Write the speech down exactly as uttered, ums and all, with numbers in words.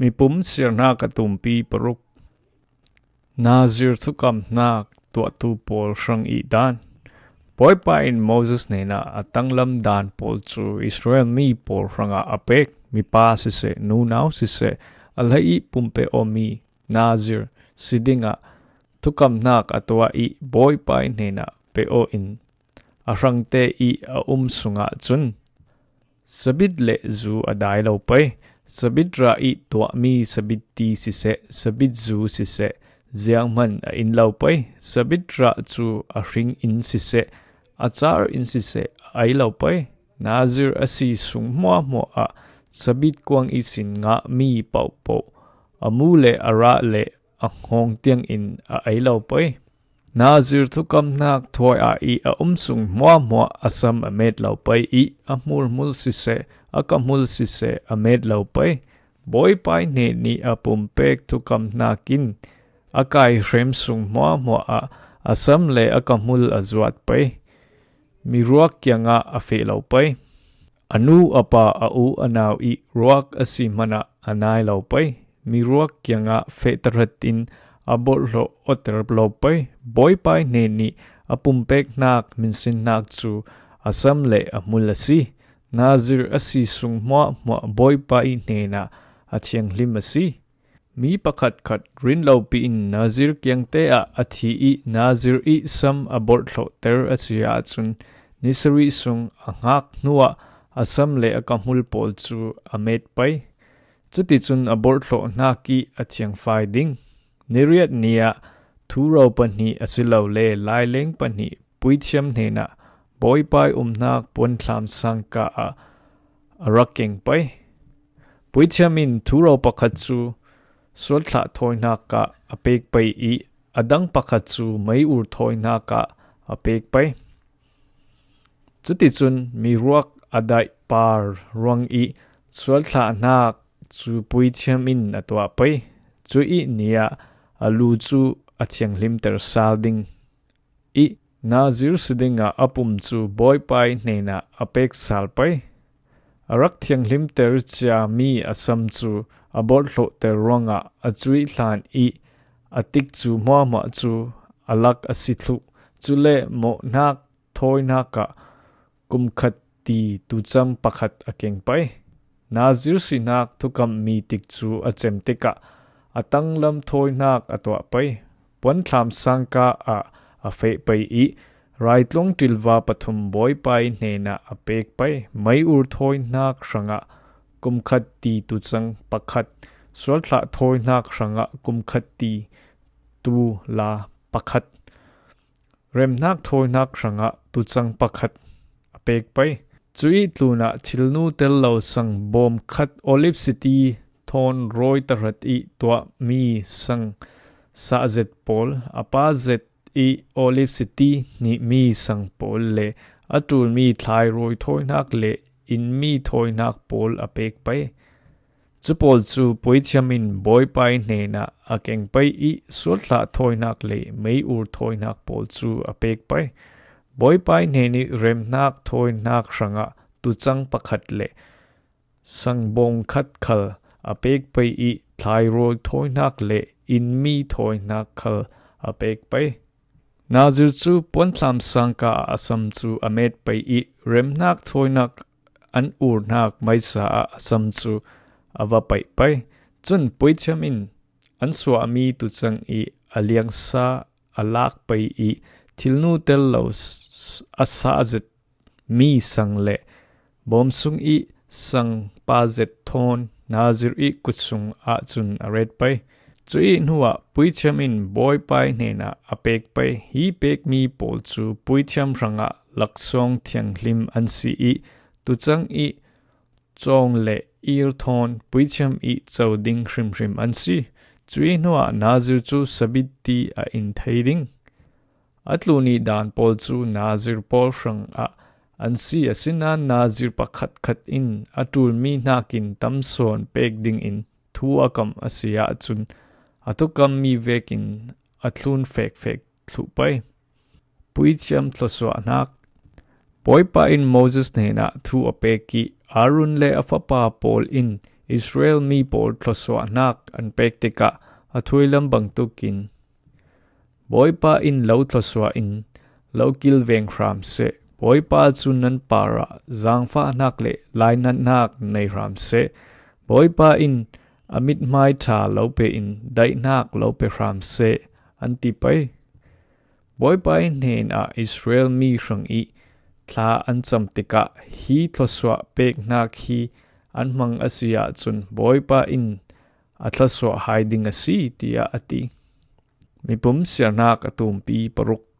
Mipum siarnak a tumpi paruk. Nazir thukamnak tuahtu pawl hrang ih dan. Bawipa in Moses hnenah a tanglam dan pawl cu Israel mi pawl hrangah a pek. Mipa siseh, nunau siseh, a hlei ih pumpe awmi Nazir si dingah thukamnak a tuah ih Bawipa ih hnenah pe aw in a hrangte ih a um sungah cun sabit le zu a dai lo pei. Sabit rah ih tuahmi sabit ti siseh, sabit zu siseh, zianghman a in lo pei. Sabit rah cu a hring in siseh, a car in siseh, a ei lo pei. Nazir a si sung hmuahhmuah ah sabit kuang ihsin ngahmi pohpoh a mu le a rah le a hngawng tiangin a ei lo pei. Nazir thukamnak thuai ah ih a um sung hmuahhmuah a sam a met lo pei ih a hmulhmul siseh, a kahmul siseh a met lo pei. Bawipa ih hnen ih a pumpek thukamnak in a kai hrem sung hmuahhmuah ah a sam le a kahmul a zuat pei. Miruak kiangah a feh lo pei. A nu a pa a u a nau ih ruak a si hmanah a nai lo pei. Miruak kiangah feh tahratin a borhhlawh awter lo pei. Bawipa ih hnen ih a pumpeknak minsinnak cu a sam le a hmul a si. Nazir a si sung hmuahhmuah Bawipa ih hnenah a thianghlim a si. Mi pakhatkhat rin lopi in Nazir kiangte ah a thi ih Nazir ih sam a borhhlawhter a si ahcun ni sarih sung a hngak hnuah a sam le a kahmul pawl cu a met pei. Cuticun a borhhlawhnak ih a thiangfai ding. Ni riat ni ah thuro pahnih asilole laileng pahnih puithiam hnenah Bawipa ih umnak puanthlam sangka ah a rak keng pei. Puithiam in thuro pakhat cu sualthlah thawinak ah a pek pei ih a dang pakhat cu mei ur thawinak ah a pek pei. Cuticun miruak a daih par ruang ih sualthlahnak cu puithiam in a tuah pei. Cuih ni ah a lu cu a thianghlimter sal ding ih Nazir si dingah a pum cu Bawipa ih hnenah a pek sal pei. A rak thianghlimter ciami a sam cu a borhhlawhter ruangah a cuih hlan ih a tikcu hmuahhmuah cu a lak a si thluh. Cule mawhnak thawinak ah kumkhat ti tucang pakhat a keng pei. Nazir sinak thukammi tikcu a cem tikah a tanglam thawinak a tuah pei. Puanthlam sangka ah a feh pei ih raitluang ṭilva pathum Bawipa ih hnenah a pek pei. Mei ur thawinak hrangah kumkhat ti tucang pakhat, sualthlah thawinak hrangah kumkhat ti tula pakhat, remhnak thawinak hrangah tucang pakhat a pek pei. Cuih tlunah thilnu tel lo sang bawm khat, olive siti thawn rawi tahrat ih tuahmi sang sahzet pawl, a pa zet ih olive siti hnihmi sang pawl le a ṭulmi thlai rawi thawinak le inmi thawinak pawl a pek pei. Cu pawl cu puithiam in Bawipa ih hnenah a keng pei ih sualthlah thawinak le mei ur thawinak pawl cu a pek pei. Bawipa ih hnen ih remhnak thawinak hrangah tucang pakhat le sang bawm khat khal a pek pei ih thlai rawi thawinak le inmi thawinak khal a pek pei. Nazir cu puanthlam sangka ah a sam cu a met pei ih remhnak thawinak an urnak meisa ah a sam cu a va paih pei. Cun puithiam in an suahmi tucang ih a liangsa a lak pei ih thilnu tel lo s- a sahzet mi sang le bawm sung ih sang pa zet thawn Nazir ih kut sung ah cun a ret pei. Cuih hnuah puithiam in Bawipa ih hnenah a pek pei. Hi pekmi pawl cu puithiam hrangah laksawng thianghlim an si ih tucang ih cawng le ir thawn puithiam ih co ding hrimhrim an si. Cuih hnuah Nazir cu sabit ti a in thei ding. A tluni dan pawl cu Nazir pawl hrangah an si, asinain Nazir pakhatkhat in a ṭulmi hnakin tam sawn pek dingin thu a kam a si ahcun a thukammi vekin a thlun fekfek thluh pei. Puithiam thluasuahnak. Bawipa in Moses hnenah thu a pek ih Aaron le a fapa pawl in Israel mi pawl thluasuahnak an pek tikah a thuailam bangtukin Bawipa in lo thluasuah in lo kilveng hram seh. Bawipa cu nan parah zaangfahnak le lainatnak nei hram seh. Bawipa in a mithmai ṭha lo pe in daihnak lo pe hram seh, an ti pei. Bawipa hnenah Israel mi hrangih thla an cam tikah hi thluasuah peknak hi an hmang a si ahcun Bawipa in a thluasuah hai ding a si, tiah a ti. Mipum siarnak a tumpi paruk.